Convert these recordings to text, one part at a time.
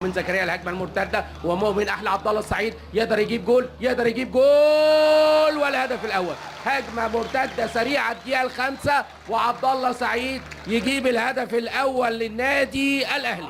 من زكريا الهجمة المرتدة، ومؤمن احلى عبد الله السعيد يقدر يجيب جول، يقدر يجيب جول، والهدف الاول. هجمة مرتدة سريعة الدقيقة الخامسة، وعبد الله سعيد يجيب الهدف الاول للنادي الاهلي.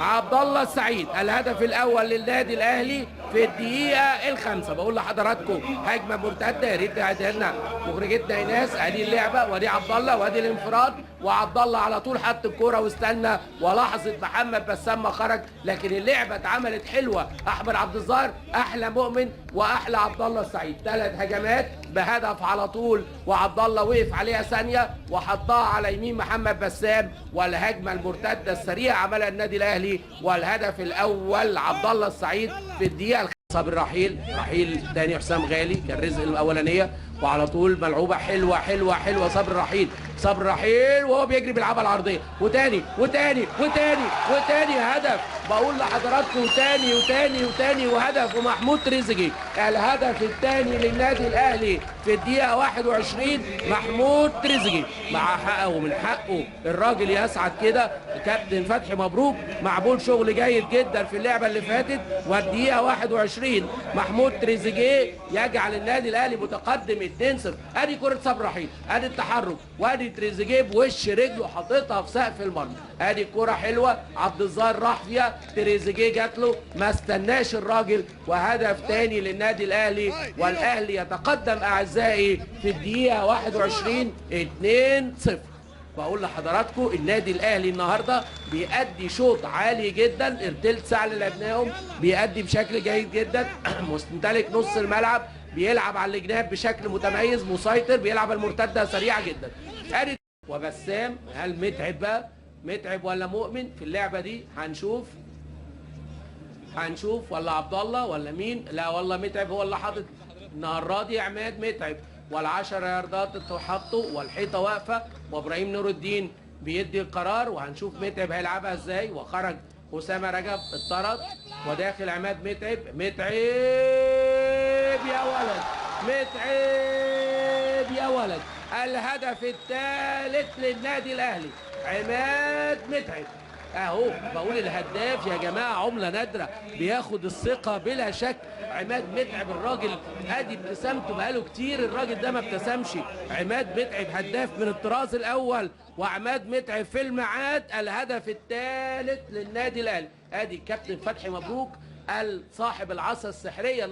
عبد الله السعيد الهدف الاول للنادي الاهلي في الدقيقة الخامسة. بقول لحضراتكم هجمة مرتدة، يا ريت تعيدها لنا مخرجتنا ايناس. ادي اللعبة وادي عبد الله وادي الانفراد، وعبد الله على طول حط الكورة واستنى، ولحظة محمد بسام ما خرج، لكن اللعبة اتعملت حلوة. احمد عبد الظاهر، احلى مؤمن، واحلى عبد الله السعيد، 3 هجمات بهدف على طول، وعبد الله وقف عليها ثانية وحطها على يمين محمد بسام، والهجمه المرتدة السريعة عملها النادي الاهلي، والهدف الاول عبد الله السعيد في الدقيقة الخامسة. صابر رحيل، رحيل تاني حسام غالي كان رزق الاولانية، وعلى طول ملعوبه حلوة حلوة حلوة. صبر رحيل، صبر رحيل وهو بيجري بيلعبها العرضية، وتاني وتاني وتاني وتاني هدف. بقول لحضراتكم تاني وتاني وتاني وهدف، ومحمود تريزيجيه الهدف الثاني للنادي الاهلي في الدقيقة 21. محمود تريزيجيه مع حقه ومن حقه الراجل يسعد كده. كابتن فتحي مبروك معمول شغل جيد جدا في اللعبة اللي فاتت، والدقيقة 21 محمود تريزيجيه يجعل النادي الاهلي متقدم 2-0. ادي كره صبري رحيل، ادي التحرك، وادي تريزيجيه بوش رجله حاططها في سقف المرمى. ادي الكره حلوة، عبد الظاهر راح فيها، تريزيجيه جات له، ما استناش الراجل، وهدف تاني للنادي الاهلي، والاهلي يتقدم اعزائي في الدقيقة 21 2-0. بقول لحضراتكم النادي الاهلي النهارده بيأدي شوط عالي جدا، الثلث ساعة اللي لعبناهم بيأدي بشكل جيد جدا، ممتلك نص الملعب، بيلعب على الجناب بشكل متميز، مسيطر، بيلعب المرتدة سريعة جدا. ادي وبسام، هل متعب بقى؟ متعب ولا مؤمن في اللعبة دي؟ هنشوف، هنشوف، ولا عبد الله ولا مين؟ لا والله متعب هو اللي حاطط النهارده دي، عماد متعب، وال10 ياردات اتحطوا، والحيطه واقفة، وابراهيم نور الدين بيدي القرار، وهنشوف متعب هيلعبها ازاي. وخرج اسامة رجب اتطرد، وداخل عماد متعب. متعب يا ولد، متعب يا ولد، الهدف الثالث للنادي الاهلي عماد متعب. اهو بقول الهداف يا جماعة عمله نادرة، بياخد الثقة بلا شك. عماد متعب الراجل ادي ابتسامته بقاله كتير، الراجل ده ما ابتسمش. عماد متعب هداف من الطراز الاول، وعماد متعب في الميعاد، الهدف الثالث للنادي الاهلي. ادي الكابتن فتحي مبروك صاحب العصا السحريه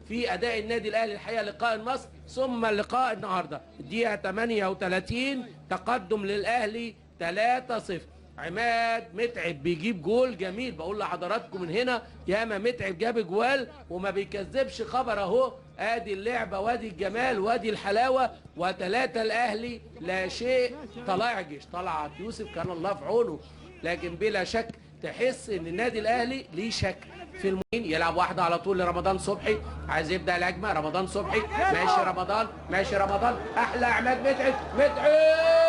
في اداء النادي الاهلي الحقيقة لقاء النصر ثم اللقاء النهارده. الدقيقة 38 تقدم للاهلي 3-0. عماد متعب بيجيب جول جميل، بقول لحضراتكم من هنا ياما متعب جاب جوال وما بيكذبش خبر اهو. ادي اللعبة وادي الجمال وادي الحلاوة، وثلاثة الاهلي لا شيء. طلائع الجيش، طلعت يوسف كان الله في عونه، لكن بلا شك تحس ان النادي الاهلي ليه شكل في المين. يلعب واحدة على طول لرمضان صبحي، عايز يبدا الهجمة رمضان صبحي، ماشي رمضان، ماشي رمضان، احلى عماد متعب، متعب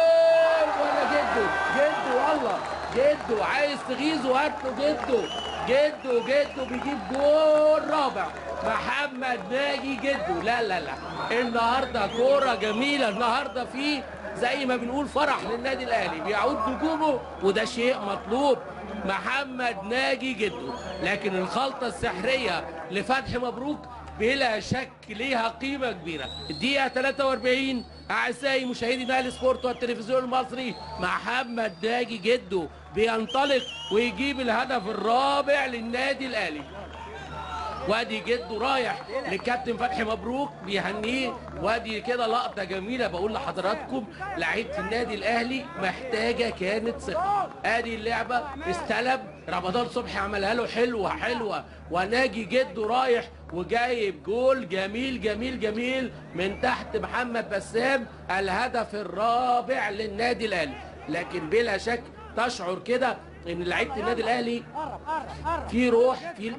ولا جده، جده والله جده، عايز تغيظه هات له جده، جده جده بيجيب جول رابع محمد ناجي جده. لا لا لا، النهارده كورة جميلة، النهارده في زي ما بنقول فرح للنادي الاهلي، بيعود نجومه وده شيء مطلوب. محمد ناجي جده، لكن الخلطة السحريه لفتحي مبروك بلا شك ليها قيمة كبيرة. الدقيقة 43 اعزائي مشاهدي نايل سبورت والتلفزيون المصري، محمد ناجي جده بينطلق ويجيب الهدف الرابع للنادي الاهلي. وادي جده رايح للكابتن فتحي مبروك بيهنيه، وادي كده لقطة جميلة. بقول لحضراتكم لعيبة النادي الاهلي محتاجه كانت ثقة. ادي اللعبة، استلم رمضان صبحي عملها له حلوة حلوة، وناجي جده رايح وجايب جول جميل جميل جميل من تحت محمد بسام، الهدف الرابع للنادي الاهلي. لكن بلا شك تشعر كده ان لعيبة النادي الاهلي في روح، في